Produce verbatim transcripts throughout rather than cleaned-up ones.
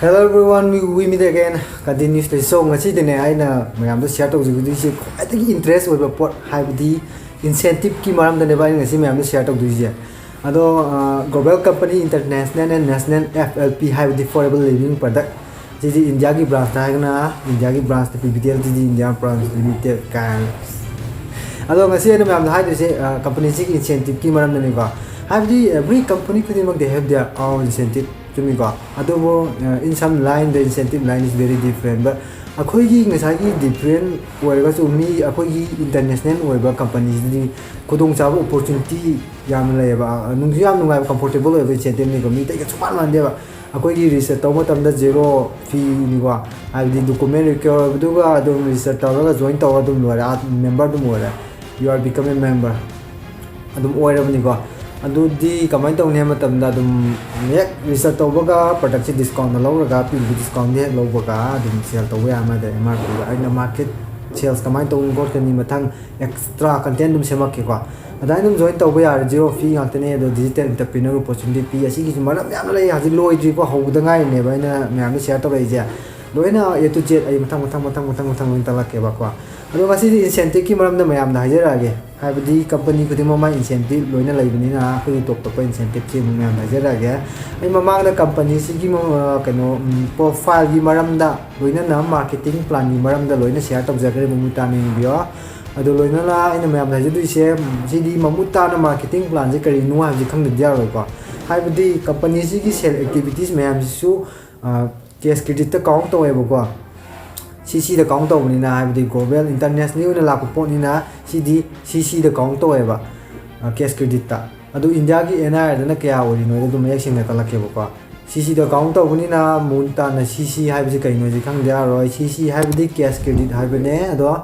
Hello everyone, we, we meet again. Continuously. So, ꯉꯁꯤꯗꯤꯅꯦ ꯑꯩꯅ ꯃꯌꯥꯝꯗ ꯁꯤꯌꯔ ꯇꯧꯖꯒꯗꯣꯏꯁꯦ ꯈ꯭ꯋꯥꯏꯗꯒꯤ ꯏꯟꯇꯔꯦꯁ ꯑꯣꯏꯕ ꯄꯣꯠ, ꯍꯥꯏꯕꯗꯤ ꯏꯟꯁꯦꯟꯇꯤꯞꯀꯤ ꯃꯔꯝꯗꯅꯦꯕ ꯑꯩꯅ ꯉꯁꯤ ꯃꯌꯥꯝꯗ ꯁꯤꯌꯔ ꯇꯧꯗꯣꯏꯁꯦ꯫ ꯑꯗꯣ, global company international and national, F L P ꯍꯥꯏꯕꯗꯤ Forever Living Product, ꯁꯤꯗꯤ ꯏꯟꯗꯤꯌꯥꯒꯤ ꯕ꯭ꯔꯥꯟꯁꯇ ꯍꯥꯏꯔꯒꯅ ꯏꯟꯗꯤꯌꯥꯒꯤ ꯕ꯭ꯔꯥꯟꯁꯇ P B D L T D India branch limited ꯀꯥꯏꯅ꯫ ꯑꯗꯣ ꯉꯁꯤ ꯑꯩꯅ ꯃꯌꯥꯝꯗ ꯍꯥꯏꯗꯣꯏꯁꯦ, ꯀꯝꯄꯅꯤꯁꯤꯒꯤ ꯏꯟꯁꯦꯟꯇꯤꯞꯀꯤ ꯃꯔꯝꯗꯅꯤꯀꯣ꯫ ꯍꯥꯏꯕꯗꯤ every company ꯈꯨꯗꯤꯡꯃꯛ they have their own incentive, ꯆꯨꯝꯃꯤꯀꯣ? ꯑꯗꯨꯕꯨ, in some line the incentive line is very different, but ꯑꯩꯈꯣꯏꯒꯤ ꯉꯁꯥꯏꯒꯤ ꯗꯤꯐ꯭ꯔꯦꯟ ꯑꯣꯏꯔꯒꯁꯨ, ꯃꯤ ꯑꯩꯈꯣꯏꯒꯤ ꯏꯟꯇꯔꯅꯦꯁꯅꯦꯜ ꯑꯣꯏꯕ ꯀꯝꯄꯅꯤꯁꯤꯗꯤ ꯈꯨꯗꯣꯡꯆꯥꯕ, ꯑꯣꯄꯣꯔꯆꯨꯅꯤꯇꯤ ꯌꯥꯝꯅ ꯂꯩꯌꯦꯕ꯫ ꯅꯨꯡꯁꯨ ꯌꯥꯝ ꯅꯨꯡꯉꯥꯏꯕ, ꯀꯝꯐꯣꯔꯇꯦꯕꯜ ꯑꯣꯏꯕ ꯏꯟꯁꯦꯟꯇꯤꯞꯅꯤꯀꯣ꯫ ꯃꯤ ꯑꯇꯩꯒ ꯁꯨꯃꯥꯟ ꯃꯥꯟꯗꯦꯕ꯫ ꯑꯩꯈꯣꯏꯒꯤ ꯔꯦꯖꯤꯁꯇꯔ ꯇꯧꯕ ꯃꯇꯝꯗ ꯖꯦꯔꯣ ꯐꯤꯅꯤꯀꯣ, ꯍꯥꯏꯕꯗꯤ ꯗꯣꯀꯨꯃꯦꯟ ꯔꯤꯀ꯭ꯋꯥꯌꯔ ꯑꯣꯏꯕꯗꯨꯒ ꯑꯗꯨꯝ ꯔꯦꯖꯤꯁꯇꯔ ꯇꯧꯔꯒ ꯖꯣꯏꯟ ꯇꯧꯔꯒ ꯑꯗꯨꯝ ꯂꯣꯏꯔꯦ, ꯃꯦꯝꯕꯔ ꯑꯗꯨꯝ ꯑꯣꯏꯔꯦ꯫ You are become a member, ꯑꯗꯨꯝ ꯑꯣꯏꯔꯕꯅꯤꯀꯣ꯫ ꯑꯗꯨꯗꯤ ꯀꯃꯥꯏꯅ ꯇꯧꯅꯤ ꯍꯥꯏꯕ ꯃꯇꯝꯗ, ꯑꯗꯨꯝ ꯍꯦꯛ ꯔꯦꯖꯤꯁꯇꯔ ꯇꯧꯕꯒ ꯄ꯭ꯔꯗꯛꯁꯦ ꯗꯤꯁꯀꯥꯎꯟꯗ ꯂꯧꯔꯒ, ꯄꯤꯔꯤꯕ ꯗꯤꯁꯀꯥꯎꯟꯗꯤ ꯍꯦꯛ ꯂꯧꯕꯒ ꯑꯗꯨꯝ ꯁꯦꯜ ꯇꯧꯕ ꯌꯥꯔ ꯃꯥꯜꯂꯦ꯫ ꯑꯦꯝ ꯑꯥꯔ ꯄꯤꯗ ꯑꯩꯅ ꯃꯥꯔꯀꯦꯠ ꯁꯦꯜꯁ ꯀꯃꯥꯏꯅ ꯇꯧꯅꯤ ꯈꯣꯠꯀꯅꯤ, ꯃꯊꯪ ꯑꯦꯛꯁꯇ꯭ꯔꯥ ꯀꯟꯇꯦꯟ ꯑꯗꯨꯝ ꯁꯦꯝꯃꯛꯀꯦꯀꯣ꯫ ꯑꯗꯨꯃꯥꯏꯅ ꯑꯗꯨꯝ ꯖꯣꯏꯟ ꯇꯧꯕ ꯌꯥꯔꯦ, ꯖꯤꯔꯣ ꯐꯤ ꯉꯥꯛꯇꯅꯦ꯫ ꯑꯗꯣ ꯗꯤꯖꯤꯇꯦꯜ ꯑꯦꯟꯇꯔꯄ꯭ꯔꯤꯅꯔ ꯑꯣꯄꯣꯔꯆꯨꯅꯤꯇꯤ ꯄꯤ꯫ ꯑꯁꯤꯒꯤꯁꯨ ꯃꯔꯝ ꯌꯥꯝꯅ ꯂꯩ, ꯍꯧꯖꯤꯛ ꯂꯣꯏꯗ꯭ꯔꯤꯀꯣ, ꯍꯧꯕꯗ ꯉꯥꯏꯔꯤꯅꯦꯕ ꯑꯩꯅ ꯃꯌꯥꯝꯗ ꯁꯤꯌꯔ ꯇꯧꯔꯛꯏꯁꯦ꯫ ꯂꯣꯏꯅ A to Z ꯑꯩ ꯃꯊꯪ ꯃꯊꯪ ꯃꯊꯪ ꯃꯊꯪ ꯃꯊꯪ ꯂꯣꯏꯅ ꯇꯥꯛꯂꯛꯀꯦꯕꯀꯣ꯫ ꯑꯗꯣ ꯉꯁꯤꯗꯤ ꯏꯟꯁꯦꯟꯇꯤꯞꯀꯤ ꯃꯔꯝꯗ ꯃꯌꯥꯝꯗ ꯍꯥꯏꯖꯔꯛꯑꯒꯦ꯫ ꯍꯥꯏꯕꯗꯤ ꯀꯝꯄꯅꯤ ꯈꯨꯗꯤꯡꯃꯛ ꯃꯥꯒꯤ ꯏꯟꯁꯦꯟꯇꯤꯞ ꯂꯣꯏꯅ ꯂꯩꯕꯅꯤꯅ, ꯑꯩꯈꯣꯏꯒꯤ ꯇꯣꯞ ꯇꯣꯞꯄ ꯏꯟꯁꯦꯟꯇꯤꯞꯁꯤ ꯑꯃꯨꯛ ꯃꯌꯥꯝꯗ ꯍꯥꯏꯖꯔꯛꯑꯒꯦ꯫ ꯑꯩ ꯃꯃꯥꯡꯗ ꯀꯝꯄꯅꯤꯁꯤꯒꯤ ꯃ-, ꯀꯩꯅꯣ, ꯎꯝ, ꯄ꯭ꯔꯣꯐꯥꯏꯜꯒꯤ ꯃꯔꯝꯗ, ꯂꯣꯏꯅꯅ ꯃꯥꯔꯀꯦꯇꯤꯡ ꯄ꯭ꯂꯥꯟꯒꯤ ꯃꯔꯝꯗ ꯂꯣꯏꯅ ꯁꯤꯌꯔ ꯇꯧꯖꯈ꯭ꯔꯦ, ꯃꯃꯨꯠ ꯇꯥꯅ ꯌꯦꯡꯕꯤꯌꯣ꯫ ꯑꯗꯣ ꯂꯣꯏꯅꯅ ꯑꯩꯅ ꯃꯌꯥꯝꯗ ꯍꯥꯏꯖꯗꯣꯏꯁꯦ, ꯁꯤꯗꯤ ꯃꯃꯨꯠ ꯇꯥꯅ ꯃꯥꯔꯀꯦꯇꯤꯡ ꯄ꯭ꯂꯥꯟꯁꯦ ꯀꯔꯤꯅꯣ ꯍꯥꯏꯕꯁꯤ ꯈꯪꯗꯗꯤ ꯌꯥꯔꯣꯏꯀꯣ꯫ ꯍꯥꯏꯕꯗꯤ ꯀꯝꯄꯅꯤꯁꯤꯒꯤ ꯁꯦꯜ ꯑꯦꯛꯇꯤꯚꯤꯇꯤꯁ ꯃꯌꯥꯝꯁꯤꯁꯨ, ꯑ, ꯀꯦꯁ ꯀ꯭ꯔꯦꯗꯤꯠꯇ ꯀꯥꯎꯟ ꯇꯧꯋꯦꯕꯀꯣ꯫ ꯁꯤ ꯁꯤꯗ ꯀꯥꯎꯟ ꯇꯧꯕꯅꯤꯅ, ꯍꯥꯏꯕꯗꯤ ꯒ꯭ꯂꯣꯕꯦꯜ ꯏꯟꯇꯔꯅꯦꯁꯅꯦꯜ ꯑꯣꯏꯅ ꯂꯥꯛꯄ ꯄꯣꯠꯅꯤꯅ, ꯁꯤꯗꯤ ꯁꯤ ꯁꯤꯗ ꯀꯥꯎꯟ ꯇꯧꯋꯦꯕ, ꯑ, ꯀꯦꯁ ꯀ꯭ꯔꯦꯗꯤꯠꯇ꯫ ꯑꯗꯨ ꯏꯟꯗꯤꯌꯥꯒꯤ ꯑꯦꯟ ꯑꯥꯏ ꯑꯥꯔꯗꯅ ꯀꯌꯥ ꯑꯣꯏꯔꯤꯅꯣꯗꯣ ꯑꯗꯨꯝ ꯃꯌꯦꯛ ꯁꯦꯡꯅ ꯇꯥꯛꯂꯛꯀꯦꯕꯀꯣ꯫ ꯁꯤ ꯁꯤꯗ ꯀꯥꯎꯟ ꯇꯧꯕꯅꯤꯅ, ꯃꯃꯨꯠ ꯇꯥꯅ ꯁꯤ ꯁꯤ ꯍꯥꯏꯕꯁꯤ ꯀꯩꯅꯣꯁꯤ ꯈꯪꯗ ꯌꯥꯔꯣꯏ꯫ ꯁꯤ ꯁꯤ ꯍꯥꯏꯕꯗꯤ ꯀꯦꯁ ꯀ꯭ꯔꯦꯗꯤꯠ ꯍꯥꯏꯕꯅꯦ꯫ ꯑꯗꯣ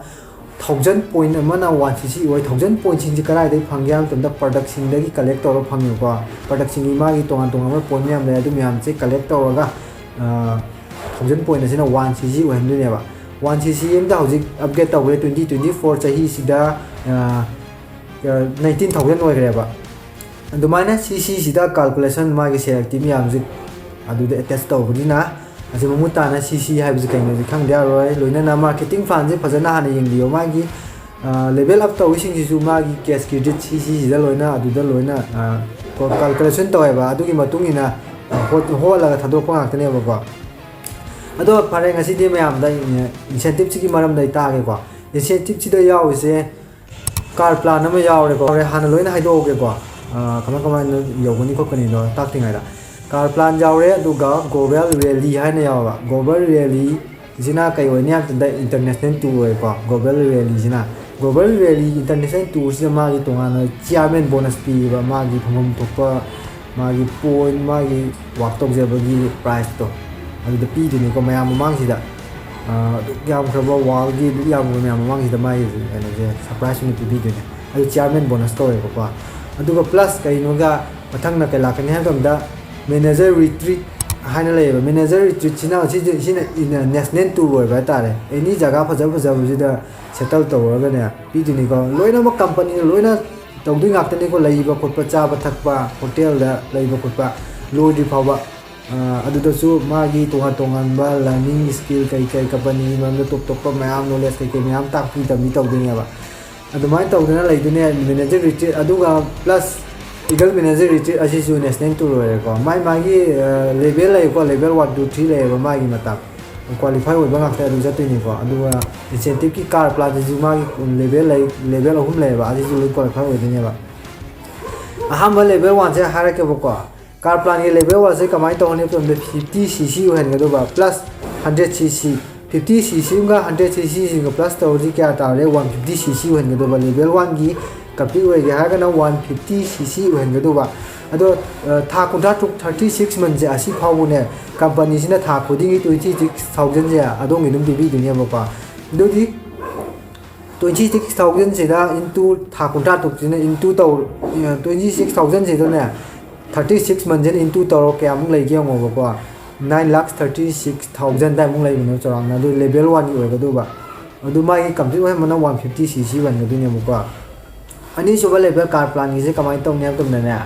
ꯊꯥꯎꯖꯟ ꯄꯣꯏꯟ ꯑꯃꯅ ꯋꯥꯟ ꯁꯤ ꯁꯤ ꯑꯣꯏ꯫ ꯊꯥꯎꯖꯟ ꯄꯣꯏꯟꯁꯤꯡꯁꯤ ꯀꯗꯥꯏꯗꯒꯤ ꯐꯪꯒꯦ ꯍꯥꯏꯕ ꯃꯇꯝꯗ, ꯄ꯭ꯔꯗꯛꯁꯤꯡꯗꯒꯤ ꯀꯂꯦꯛ ꯇꯧꯔꯒ ꯐꯪꯉꯦꯕꯀꯣ꯫ ꯄ꯭ꯔꯗꯛꯁꯤꯡꯒꯤ ꯃꯥꯒꯤ ꯇꯣꯉꯥꯟ ꯇꯣꯉꯥꯟꯕ ꯄꯣꯏꯟ ꯃꯌꯥꯝ ꯂꯩ, ꯑꯗꯨ ꯃꯌꯥꯝꯁꯦ ꯀꯂꯦꯛ ꯇꯧꯔꯒ, ꯑ, ꯊꯥꯎꯖꯟ ꯄꯣꯏꯟ ꯑꯁꯤꯅ ꯋꯥꯟ ꯁꯤ ꯁꯤ ꯑꯣꯏꯍꯟꯗꯣꯏꯅꯦꯕ꯫ ꯋꯥꯟ ꯁꯤ ꯁꯤ ꯑꯝꯗ ꯍꯧꯖꯤꯛ ꯑꯞꯒ꯭ꯔꯦꯗ ꯇꯧꯈ꯭ꯔꯦ, ꯇ꯭ꯋꯦꯟꯇꯤ ꯇ꯭ꯋꯦꯟꯇꯤ ꯐꯣꯔ ꯆꯍꯤꯁꯤꯗ, ꯑ, ꯑ, ꯅꯥꯏꯟꯇꯤꯟ ꯊꯥꯎꯖꯟ ꯑꯣꯏꯈ꯭ꯔꯦꯕ꯫ ꯑꯗꯨꯃꯥꯏꯅ ꯁꯤ ꯁꯤꯁꯤꯗ ꯀꯥꯜꯀꯨꯂꯦꯁꯟ, ꯃꯥꯒꯤ ꯁꯦꯜ ꯑꯦꯛꯇꯤꯚ ꯃꯌꯥꯝꯁꯦ ꯑꯗꯨꯗ ꯑꯦꯇꯦꯆ ꯇꯧꯕꯅꯤꯅ, ꯑꯁꯤ ꯃꯃꯨꯠ ꯇꯥꯅ ꯁꯤ ꯁꯤ ꯍꯥꯏꯕꯁꯤ ꯀꯩꯅꯣꯁꯤ ꯈꯪꯗ ꯌꯥꯔꯣꯏ꯫ ꯂꯣꯏꯅꯅ marketing plan ꯁꯤ ꯐꯖꯅ ꯍꯥꯟꯅ ꯌꯦꯡꯕꯤꯌꯣ꯫ ꯃꯥꯒꯤ level up ꯇꯧꯕꯁꯤꯡꯁꯤꯁꯨ ꯃꯥꯒꯤ cash credit ꯁꯤ ꯁꯤꯁꯤꯗ ꯂꯣꯏꯅ, ꯑꯗꯨꯗ ꯂꯣꯏꯅ calculation ꯇꯧꯋꯦꯕ꯫ ꯑꯗꯨꯒꯤ ꯃꯇꯨꯡ ꯏꯟꯅ ꯍꯣꯠ- ꯍꯣꯠꯂꯒ ꯊꯥꯗꯣꯔꯛꯄ ꯉꯥꯛꯇꯅꯦꯕꯀꯣ꯫ ꯑꯗꯣ ꯐꯔꯦ, ꯉꯁꯤꯗꯤ ꯃꯌꯥꯝꯗ incentive ꯁꯤꯒꯤ ꯃꯔꯝꯗ ꯑꯩ ꯇꯥꯛꯑꯒꯦꯀꯣ꯫ Incentive ꯁꯤꯗ ꯌꯥꯎꯔꯤꯁꯦ car plan ꯑꯃ ꯌꯥꯎꯔꯦꯀꯣ꯫ ꯍꯣꯔꯦꯟ ꯍꯥꯟꯅ ꯂꯣꯏꯅ ꯍꯥꯏꯗꯣꯛꯑꯒꯦꯀꯣ꯫ ꯑꯥ, ꯀꯃꯥꯏ ꯀꯃꯥꯏꯅ ꯌꯧꯒꯅꯤ ꯈꯣꯠꯀꯅꯤꯗꯣ ꯇꯥꯛꯇ꯭ꯔꯤꯉꯩꯗ꯫ Car plan ꯌꯥꯎꯔꯦ, ꯑꯗꯨꯒ Govel Rally ꯍꯥꯏꯅ ꯌꯥꯎꯕ꯫ Govel Rally ꯁꯤꯅ ꯀꯩ ꯑꯣꯏꯅꯤ ꯍꯥꯏꯕ ꯃꯇꯝꯗ international tour ꯑꯣꯏꯀꯣ꯫ Govel Rally ꯁꯤꯅ, Govel Rally international tour ꯁꯤꯗ ꯃꯥꯒꯤ ꯇꯣꯉꯥꯟꯅ chairman bonus ꯄꯤꯌꯦꯕ, ꯃꯥꯒꯤ ꯐꯪꯐꯝ ꯊꯣꯛꯄ ꯃꯥꯒꯤ point, ꯃꯥꯒꯤ work ꯇꯧꯖꯕꯒꯤ prize ꯇꯣ ꯑꯗꯨꯗ ꯄꯤꯗꯣꯏꯅꯤꯀꯣ ꯃꯌꯥꯝ ꯃꯃꯥꯡꯁꯤꯗ꯫ ꯑꯥ, ꯑꯗꯨꯛ ꯌꯥꯝꯈ꯭ꯔꯕ world ꯒꯤ ꯑꯗꯨꯛ ꯌꯥꯝꯈ꯭ꯔꯕ ꯃꯌꯥꯝ ꯃꯃꯥꯡꯁꯤꯗ ꯃꯥꯒꯤ ꯀꯩꯅꯣꯁꯦ surprise ꯑꯣꯏꯅ ꯄꯤꯕꯤꯗꯣꯏꯅꯦ꯫ ꯑꯗꯨ chairman bonus ꯀꯧꯋꯦꯕꯀꯣ꯫ ꯑꯗꯨꯒ plus ꯀꯩꯅꯣꯒ ꯃꯊꯪꯅ ꯀꯩ ꯂꯥꯛꯀꯅꯤ ꯍꯥꯏꯕ ꯃꯇꯝꯗ manager retreat ꯍꯥꯏꯅ ꯂꯩꯌꯦꯕ꯫ Manager retreat ꯁꯤꯅ ꯁꯤꯁꯦ, ꯁꯤꯅ ꯏꯟ-, national tour ꯑꯣꯏꯕ ꯍꯥꯏꯇꯥꯔꯦ꯫ Any ꯖꯒꯥ ꯐꯖ ꯐꯖꯕꯁꯤꯗ settle ꯇꯧꯔꯒꯅꯦ ꯄꯤꯗꯣꯏꯅꯤꯀꯣ꯫ ꯂꯣꯏꯅꯃꯛ company ꯅ ꯂꯣꯏꯅ ꯇꯧꯗꯣꯏ ꯉꯥꯛꯇꯅꯤꯀꯣ꯫ ꯂꯩꯕ ꯈꯣꯠꯄ, ꯆꯥꯕ ꯊꯛꯄ, hotel ꯗ ꯂꯩꯕ ꯈꯣꯠꯄ ꯂꯣꯏꯗ꯭ꯔꯤ ꯐꯥꯎꯕ꯫ ꯑꯥ, ꯑꯗꯨꯗꯁꯨ ꯃꯥꯒꯤ ꯇꯣꯉꯥꯟ ꯇꯣꯉꯥꯟꯕ learning skill ꯀꯩ ꯀꯩ, company ꯒꯤ ꯃꯔꯝꯗ ꯇꯣꯞ ꯇꯣꯞꯄ ꯃꯌꯥꯝ, knowledge ꯀꯩ ꯀꯩ ꯃꯌꯥꯝ ꯇꯥꯛꯄꯤ ꯇꯝꯕꯤ ꯇꯧꯗꯣꯏꯅꯦꯕ꯫ ꯑꯗꯨꯃꯥꯏꯅ ꯇꯧꯗꯅ ꯂꯩꯗꯣꯏꯅꯦ manager retreat꯫ ꯑꯗꯨꯒ plus Eagle Manager Retreat ꯑꯁꯤꯁꯨ national tour ꯑꯣꯏꯔꯦꯀꯣ꯫ ꯃꯥꯏ ꯃꯥꯒꯤ, ꯑꯥ, level ꯂꯩꯀꯣ, level one, two, three ꯂꯩꯌꯦꯕ ꯃꯥꯒꯤ ꯃꯇꯥꯡ꯫ Qualify ꯑꯣꯏꯕ ꯉꯥꯛꯇ ꯑꯗꯨꯝ ꯆꯠꯇꯣꯏꯅꯤꯀꯣ꯫ ꯑꯗꯨꯒ incentive ꯀꯤ car plan ꯁꯤꯁꯨ ꯃꯥꯒꯤ level ꯂꯩ, level ꯑꯍꯨꯝ ꯂꯩꯌꯦꯕ, ꯑꯁꯤꯁꯨ ꯂꯣꯏ qualify ꯑꯣꯏꯗꯣꯏꯅꯦꯕ꯫ ꯑꯍꯥꯟꯕ level one ꯁꯦ ꯍꯥꯏꯔꯛꯀꯦꯕꯀꯣ꯫ Car plan ꯒꯤ level one ꯁꯦ ꯀꯃꯥꯏꯅ ꯇꯧꯒꯅꯤ ꯍꯥꯏꯕ ꯃꯇꯝꯗ fifty C C ꯑꯣꯏꯍꯟꯒꯗꯧꯕ plus hundred C C꯫ Fifty C C ꯑꯃꯒ hundred C C ꯁꯤꯒ plus ꯇꯧꯔꯗꯤ ꯀꯌꯥ ꯇꯥꯔꯦ? One fifty C C ꯑꯣꯏꯍꯟꯒꯗꯧꯕ꯫ Level one ꯒꯤ complete ꯑꯣꯏꯒꯦ ꯍꯥꯏꯔꯒꯅ one fifty C C ꯑꯣꯏꯍꯟꯒꯗꯧꯕ꯫ ꯑꯗꯣ, ꯑ, ꯊꯥ ꯀꯨꯟꯊ꯭ꯔꯥ ꯇꯔꯨꯛ, thirty six month ꯁꯦ ꯑꯁꯤ ꯐꯥꯎꯕꯅꯦ company ꯁꯤꯅ ꯊꯥ ꯈꯨꯗꯤꯡꯒꯤ twenty six thousand ꯁꯦ ꯑꯗꯣꯝꯒꯤ ꯑꯗꯨꯝ ꯄꯤꯕꯤꯗꯣꯏꯅꯦꯕꯀꯣ꯫ ꯑꯗꯨꯗꯤ twenty six thousand ꯁꯤꯗ into ꯊꯥ ꯀꯨꯟꯊ꯭ꯔꯥ ꯇꯔꯨꯛꯁꯤꯅ into ꯇꯧ-, twenty six thousand ꯁꯤꯗꯅꯦ thirty six month ꯁꯤꯅ into ꯇꯧꯔꯣ, ꯀꯌꯥꯃꯨꯛ ꯂꯩꯒꯦ ꯌꯦꯡꯉꯣꯕꯀꯣ꯫ Nine lakh thirty six thousand ꯑꯗꯥꯏꯃꯨꯛ ꯂꯩꯕꯅꯦꯕ ꯆꯥꯎꯔꯥꯛꯅ꯫ ꯑꯗꯨ level one ꯒꯤ ꯑꯣꯏꯒꯗꯧꯕ꯫ ꯑꯗꯨ ꯃꯥꯒꯤ complete ꯑꯣꯏꯍꯟꯕꯅ one fifty C C ꯑꯣꯏꯍꯟꯒꯗꯣꯏꯅꯦꯕꯀꯣ꯫ ꯑꯅꯤꯁꯨꯕ level car plan ꯒꯤꯁꯦ ꯀꯃꯥꯏꯅ ꯇꯧꯅꯤ ꯍꯥꯏꯕ ꯃꯇꯝꯗꯅꯦ,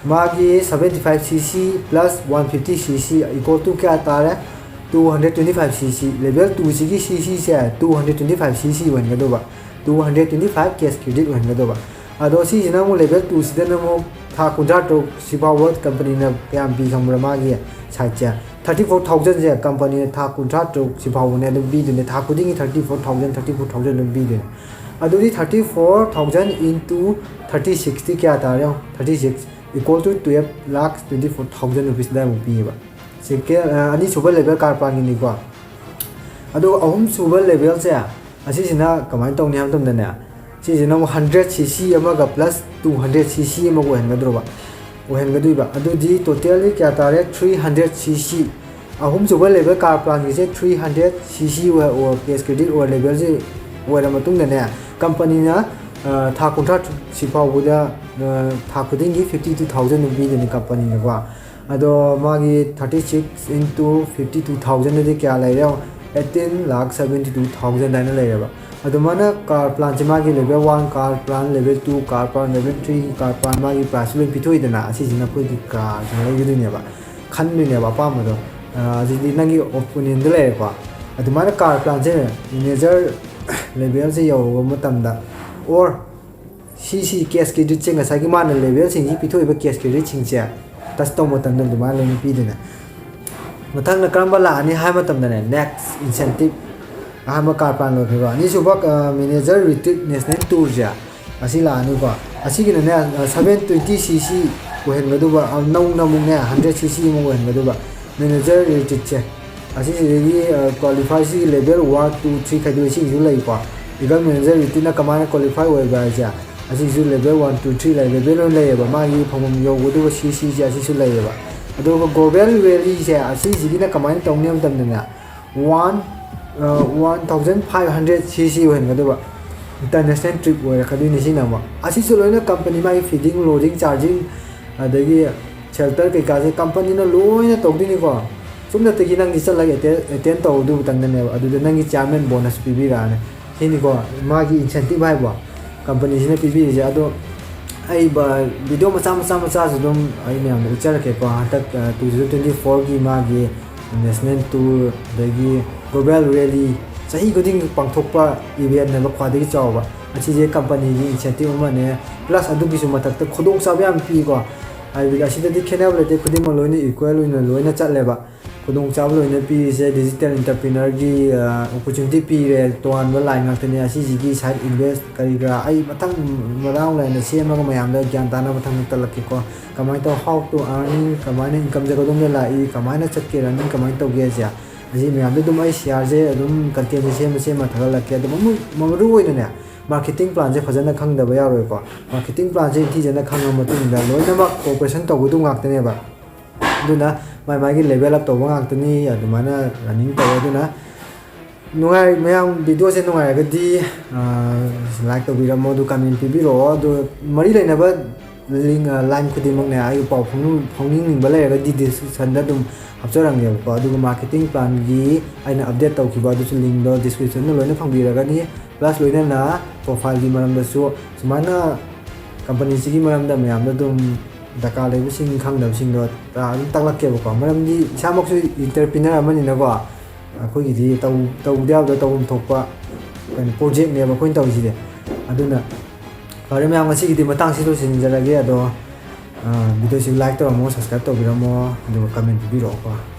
ꯃꯥꯒꯤ seventy five C C plus one fifty C C equal to ꯀꯌꯥ ꯇꯥꯔꯦ? two hundred twenty five C C, level two ꯁꯤꯒꯤ C C ꯁꯦ two hundred twenty five C C ꯑꯣꯏꯍꯟꯒꯗꯧꯕ, two hundred twenty five cash credit ꯑꯣꯏꯍꯟꯒꯗꯧꯕ꯫ ꯑꯗꯣ ꯁꯤꯁꯤꯅ ꯑꯃꯨꯛ level two ꯁꯤꯗꯅ ꯑꯃꯨꯛ ꯊꯥ ꯀꯨꯟꯊ꯭ꯔꯥ ꯇꯔꯨꯛ ꯁꯤ ꯐꯥꯎꯕ ꯀꯝꯄꯅꯤꯅ ꯀꯌꯥꯝ ꯄꯤ ꯈꯪꯕ꯭ꯔꯥ? ꯃꯥꯒꯤ ꯁꯥꯏꯠꯁꯦ thirty four thousand ꯁꯦ ꯀꯝꯄꯅꯤꯅ ꯊꯥ ꯀꯨꯟꯊ꯭ꯔꯥ ꯇꯔꯨꯛ ꯁꯤ ꯐꯥꯎꯕꯅꯦ ꯑꯗꯨꯝ ꯄꯤꯗꯣꯏꯅꯦ꯫ ꯊꯥ ꯈꯨꯗꯤꯡꯒꯤ thirty four thousand, thirty four thousand ꯑꯗꯨꯝ ꯄꯤꯗꯣꯏꯅꯦ꯫ ꯑꯗꯨꯗꯤ thirty four thousand into thirty six T ꯀꯌꯥ ꯇꯥꯔꯦ ꯌꯦꯡꯉꯣ꯫ Thirty six equal to twelve lakh twenty four thousand rupees ꯑꯗꯥꯏꯃꯨꯛ ꯄꯤꯌꯦꯕ꯫ Second, ꯑ, ꯑꯅꯤꯁꯨꯕ level car planꯒꯤꯅꯤꯀꯣ꯫ ꯑꯗꯨꯒ ꯑꯍꯨꯝꯁꯨꯕ levelꯁꯦ, ꯑꯁꯤꯁꯤꯅ ꯀꯃꯥꯏꯅ ꯇꯧꯅꯤ ꯍꯥꯏꯕ ꯃꯇꯝꯗꯅꯦ, ꯁꯤꯁꯤꯅ ꯑꯃꯨꯛ hundred C C ꯑꯃꯒ plus two hundred C C ꯑꯃꯒ ꯑꯣꯏꯍꯟꯒꯗ꯭ꯔꯣꯕ, ꯑꯣꯏꯍꯟꯒꯗꯣꯏꯕ꯫ ꯑꯗꯨꯗꯤ totally ꯀꯌꯥ ꯇꯥꯔꯦ? Three hundred C C꯫ ꯑꯍꯨꯝꯁꯨꯕ level car planꯒꯤꯁꯦ three hundred C C ꯑꯣꯏ-, ꯑꯣ, cash credit ꯑꯣꯏ levelꯁꯦ ꯑꯣꯏꯔ ꯃꯇꯨꯡꯗꯅꯦ, ꯀꯝꯄꯅꯤꯅ, ꯑ, ꯊꯥ ꯀꯨꯟꯊ꯭ꯔꯥ ꯁꯤ ꯐꯥꯎꯕꯗ, ꯑ, ꯊꯥ ꯈꯨꯗꯤꯡꯒꯤ fifty two thousand ꯑꯗꯨꯝ ꯄꯤꯗꯣꯏꯅꯤ ꯀꯝꯄꯅꯤꯅꯀꯣ꯫ ꯑꯗꯣ ꯃꯥꯒꯤ thirty six into fifty two thousand ꯑꯗꯨꯗꯤ ꯀꯌꯥ ꯂꯩꯔꯦ? Eighteen lakh seventy two thousand ꯍꯥꯏꯅ ꯂꯩꯔꯦꯕ꯫ ꯑꯗꯨꯃꯥꯏꯅ car planꯁꯦ ꯃꯥꯒꯤ level one car plan, level two car plan, level three car plan ꯃꯥꯒꯤ price ꯂꯣꯏ ꯄꯤꯊꯣꯛꯏꯗꯅ, ꯑꯁꯤꯁꯤꯅ ꯑꯩꯈꯣꯏꯒꯤ carꯁꯤꯅ ꯂꯩꯒꯗꯣꯏꯅꯦꯕ, ꯈꯟꯗꯣꯏꯅꯦꯕ ꯑꯄꯥꯝꯕꯗꯣ꯫ ꯑ, ꯑꯗꯨꯗꯤ ꯅꯪꯒꯤ opponentꯗ ꯂꯩꯔꯦꯀꯣ꯫ ꯑꯗꯨꯃꯥꯏꯅ car planꯁꯦ manager levelꯁꯦ ꯌꯧꯔꯕ ꯃꯇꯝꯗ, or ꯁꯤꯁꯤ cash creditꯁꯦ ꯉꯁꯥꯏꯒꯤ ꯃꯥꯅ levelꯁꯤꯡꯁꯤ ꯄꯤꯊꯣꯛꯏꯕ cash creditꯁꯤꯡꯁꯦ touch ꯇꯧꯕ ꯃꯇꯝꯗ ꯑꯗꯨꯃꯥꯏꯅ ꯂꯣꯏꯅ ꯄꯤꯗꯣꯏꯅꯦ꯫ ꯃꯊꯪꯗ ꯀꯔꯝꯕ ꯂꯥꯛꯑꯅꯤ ꯍꯥꯏꯕ ꯃꯇꯝꯗꯅꯦ, next incentive, ꯑꯍꯥꯟꯕ car plan ꯂꯣꯏꯈ꯭ꯔꯦꯀꯣ꯫ ꯑꯅꯤꯁꯨꯕ, ꯑ, manager retreat national tourꯁꯦ ꯑꯁꯤ ꯂꯥꯛꯑꯅꯤꯀꯣ꯫ ꯑꯁꯤꯒꯤꯅꯅꯦ, ꯑ, seven twenty C C ꯑꯣꯏꯍꯟꯒꯗꯧꯕ, ꯑ, ꯅꯧꯅ ꯑꯃꯨꯛꯅꯦ hundred C C ꯑꯃ ꯑꯣꯏꯍꯟꯒꯗꯧꯕ manager retreatꯁꯦ꯫ ꯑꯁꯤꯁꯤꯗꯒꯤ, ꯑ, qualify ꯁꯤꯒꯤ level one, two, three ꯈꯥꯏꯗꯣꯛꯏ, ꯁꯤꯒꯤꯁꯨ ꯂꯩꯀꯣ꯫ Eagle manager retreatꯅ ꯀꯃꯥꯏꯅ qualify ꯑꯣꯏꯕ ꯍꯥꯏꯁꯦ, ꯑꯁꯤꯁꯨ level one, two, three ꯂꯩ, level ꯂꯣꯏ ꯂꯩꯌꯦꯕ꯫ ꯃꯥꯒꯤ ꯐꯪꯐꯝ ꯌꯧꯒꯗꯧꯕ C Cꯁꯦ ꯑꯁꯤꯁꯨ ꯂꯩꯌꯦꯕ꯫ ꯑꯗꯨꯒ global rallyꯁꯦ ꯑꯁꯤꯁꯤꯒꯤꯅ ꯀꯃꯥꯏꯅ ꯇꯧꯅꯤ ꯍꯥꯏꯕ ꯃꯇꯝꯗꯅꯦ, one, ꯑ, one thousand five hundred C C ꯑꯣꯏꯍꯟꯒꯗꯧꯕ international trip ꯑꯣꯏꯔꯛꯀꯗꯣꯏꯅꯤ꯫ ꯁꯤꯅ ꯑꯃꯨꯛ ꯑꯁꯤꯁꯨ ꯂꯣꯏꯅ ꯀꯝꯄꯅꯤ ꯃꯥꯒꯤ feeding, loading, charging, ꯑꯗꯒꯤ shelter ꯀꯩꯀꯥꯁꯦ ꯀꯝꯄꯅꯤꯅ ꯂꯣꯏꯅ ꯇꯧꯗꯣꯏꯅꯤꯀꯣ꯫ ꯆꯨꯝꯅꯇꯒꯤ ꯅꯪꯗꯤ ꯆꯠꯂꯒ attend, attend ꯇꯧꯔꯨꯗꯨꯕꯇꯪꯗꯅꯦꯕ꯫ ꯑꯗꯨꯗ ꯅꯪꯒꯤ chairman bonus ꯄꯤꯕꯤꯔꯛꯑꯅꯤ꯫ ꯁꯤꯅꯤꯀꯣ ꯃꯥꯒꯤ incentive ꯍꯥꯏꯕꯣ, ꯀꯝꯄꯅꯤꯁꯤꯅ ꯄꯤꯕꯤꯔꯤꯁꯦ꯫ ꯑꯗꯣ ꯑꯩ ꯕ-, video ꯃꯆꯥ ꯃꯆꯥ ꯃꯆꯥꯁꯨ ꯑꯗꯨꯝ ꯑꯩ ꯃꯌꯥꯝꯗ ꯎꯠꯆꯔꯛꯀꯦꯀꯣ꯫ ꯍꯟꯗꯛ, ꯑ, two thousand twenty fourꯒꯤ ꯃꯥꯒꯤ ꯅꯦꯁꯅꯦꯜ ꯇꯨꯔ, ꯑꯗꯒꯤ ꯒ꯭ꯂꯣꯕꯦꯜ ꯔꯦꯂꯤ, ꯆꯍꯤ ꯈꯨꯗꯤꯡꯒꯤ ꯄꯥꯡꯊꯣꯛꯄ ꯏꯚꯦꯟꯅꯦꯕ ꯈ꯭ꯋꯥꯏꯗꯒꯤ ꯆꯥꯎꯕ꯫ ꯑꯁꯤꯁꯦ ꯀꯝꯄꯅꯤꯒꯤ ꯏꯅꯤꯁꯤꯌꯦꯇꯤꯞ ꯑꯃꯅꯦ, ꯄ꯭ꯂꯁ ꯑꯗꯨꯒꯤꯁꯨ ꯃꯊꯛꯇ ꯈꯨꯗꯣꯡꯆꯥꯕ ꯌꯥꯝ ꯄꯤꯀꯣ꯫ ꯍꯥꯏꯕꯗꯤ ꯑꯁꯤꯗꯗꯤ ꯈꯦꯠꯅꯕ ꯂꯩꯇꯦ, ꯈꯨꯗꯤꯡꯃꯛ ꯂꯣꯏꯅ ꯏꯀ꯭ꯋꯦꯜ ꯑꯣꯏꯅ ꯂꯣꯏꯅ ꯆꯠꯂꯦꯕ꯫ ꯈꯨꯗꯣꯡꯆꯥꯕ ꯂꯣꯏꯅ ꯄꯤꯔꯤꯁꯦ ꯗꯤꯖꯤꯇꯦꯜ ꯑꯦꯟꯇꯔꯄ꯭ꯔꯤꯅꯔꯒꯤ ꯑꯣꯄꯣꯔꯆꯨꯅꯤꯇꯤ ꯄꯤꯔꯦ, ꯇꯣꯉꯥꯟꯕ ꯂꯥꯏꯟ ꯉꯥꯛꯇꯅꯦ꯫ ꯑꯁꯤꯁꯤꯒꯤ ꯁꯥꯏꯠ ꯏꯟꯚꯦꯁ ꯀꯔꯤ ꯀꯔꯥ ꯑꯩ ꯃꯊꯪ ꯃꯅꯥꯎ ꯅꯥꯏꯅ ꯁꯦꯝꯃꯒ ꯃꯌꯥꯝꯗ ꯒ꯭ꯌꯥꯟ ꯇꯥꯅꯕ ꯃꯊꯪ ꯇꯥꯛꯂꯛꯀꯦꯀꯣ꯫ ꯀꯃꯥꯏꯅ ꯇꯧ, how to earning, ꯀꯃꯥꯏꯅ ꯏꯟꯀꯝꯁꯦ ꯀꯗꯣꯝꯗ ꯂꯥꯛꯏ, ꯀꯃꯥꯏꯅ ꯆꯠꯀꯦ, ꯔꯟꯅꯤꯡ ꯀꯃꯥꯏꯅ ꯇꯧꯒꯦꯁꯦ, ꯑꯁꯤ ꯃꯌꯥꯝꯗꯣ ꯑꯗꯨꯝ ꯑꯩ ꯁꯤꯌꯥꯔꯁꯦ ꯑꯗꯨꯝ ꯀꯟꯇꯦꯟꯁꯦ ꯁꯦꯝꯃ ꯁꯦꯝꯃ ꯊꯥꯒꯠꯂꯛꯀꯦ꯫ ꯑꯗꯨꯝ ꯑꯃꯨꯛ ꯃꯔꯨ ꯑꯣꯏꯅꯅꯦ, ꯃꯥꯔꯀꯦꯇꯤꯡ ꯄ꯭ꯂꯥꯟꯁꯦ ꯐꯖꯅ ꯈꯪꯗꯕ ꯌꯥꯔꯣꯏꯀꯣ꯫ ꯃꯥꯔꯀꯦꯇꯤꯡ ꯄ꯭ꯂꯥꯟꯁꯦ ꯅꯤꯡꯊꯤꯖꯅ ꯈꯪꯉ ꯃꯇꯨꯡꯗ ꯂꯣꯏꯅꯃꯛ ꯀꯣꯑꯣꯄꯔꯦꯁꯟ ꯇꯧꯕꯗꯨ ꯉꯥꯛꯇꯅꯦꯕ꯫ ꯑꯗꯨꯅ ꯃꯥꯏ ꯃꯥꯏꯒꯤ ꯂꯦꯚꯦꯜ ꯑꯞ ꯇꯧꯕ ꯉꯥꯛꯇꯅꯤ, ꯑꯗꯨꯃꯥꯏꯅ ꯔꯟꯅꯤꯡ ꯇꯧꯋꯦ꯫ ꯑꯗꯨꯅ ꯅꯨꯡꯉꯥꯏ, ꯃꯌꯥꯝ ꯚꯤꯗꯤꯑꯣꯁꯦ ꯅꯨꯡꯉꯥꯏꯔꯒꯗꯤ ꯂꯥꯏꯛ ꯇꯧꯕꯤꯔꯝꯃꯣ, ꯑꯗꯨ ꯀꯃꯦꯟ ꯄꯤꯕꯤꯔꯛꯑꯣ꯫ ꯑꯗꯨ ꯃꯔꯤ ꯂꯩꯅꯕ ꯂꯤꯡ, ꯂꯥꯏꯟ ꯈꯨꯗꯤꯡꯃꯛꯅꯦ, ꯑꯩꯒꯤ ꯄꯥꯎ ꯐꯥꯎꯅꯤꯡ-, ꯐꯥꯎꯅꯤꯡꯅꯤꯡꯕ ꯂꯩꯔꯒꯗꯤ ꯗꯤꯁꯀ꯭ꯔꯤꯞꯁꯟꯗ ꯑꯗꯨꯝ ꯍꯥꯞꯆꯔꯝꯒꯦꯕꯀꯣ꯫ ꯑꯗꯨꯒ ꯃꯥꯔꯀꯦꯇꯤꯡ ꯄ꯭ꯂꯥꯟꯒꯤ ꯑꯩꯅ ꯑꯞꯗꯦꯠ ꯇꯧꯈꯤꯕ ꯑꯗꯨꯁꯨ ꯂꯤꯡꯗꯣ ꯗꯤꯁꯀ꯭ꯔꯤꯞꯁꯟꯗ ꯂꯣꯏꯅ ꯐꯪꯕꯤꯔꯒꯅꯤ꯫ ꯄ꯭ꯂꯁ ꯂꯣꯏꯅꯅ ꯄ꯭ꯔꯣꯐꯥꯏꯜꯒꯤ ꯃꯔꯝꯗꯁꯨ ꯁꯨꯃꯥꯏꯅ ꯀꯝꯄꯅꯤꯁꯤꯒꯤ ꯃꯔꯝꯗ ꯃꯌꯥꯝꯗ ꯑꯗꯨꯝ ꯗꯔꯀꯥꯔ ꯂꯩꯕꯁꯤꯡ, ꯈꯪꯗꯕꯁꯤꯡꯗꯣ ꯑꯗꯨꯝ ꯇꯥꯛꯂꯛꯀꯦꯕꯀꯣ꯫ ꯃꯔꯝꯗꯤ ꯏꯁꯥꯃꯛꯁꯨ ꯑꯦꯟꯇꯔꯄ꯭ꯔꯤꯅꯔ ꯑꯃꯅꯤꯅꯀꯣ, ꯑꯩꯈꯣꯏꯒꯤꯗꯤ ꯇꯧ-, ꯇꯧꯗ ꯌꯥꯗꯕ ꯇꯧꯐꯝ ꯊꯣꯛꯄ ꯀꯩꯅꯣ ꯄ꯭ꯔꯣꯖꯦꯛꯅꯦꯕ ꯑꯩꯈꯣꯏꯅ ꯇꯧꯔꯤꯁꯤꯗꯤ꯫ ꯑꯗꯨꯅ ꯐꯔꯦ ꯃꯌꯥꯝ, ꯉꯁꯤꯒꯤꯗꯤ ꯃꯇꯥꯡꯁꯤ ꯂꯣꯏꯁꯤꯟꯖꯔꯒꯦ꯫ ꯑꯗꯣ ꯚꯤꯗꯤꯑꯣꯁꯤ ꯂꯥꯏꯛ ꯇꯧꯔꯝꯃꯣ, ꯁꯕꯁꯀ꯭ꯔꯥꯏꯕ ꯇꯧꯕꯤꯔꯝꯃꯣ, ꯑꯗꯨꯒ ꯀꯃꯦꯟ ꯄꯤꯕꯤꯔꯛꯑꯣꯀꯣ꯫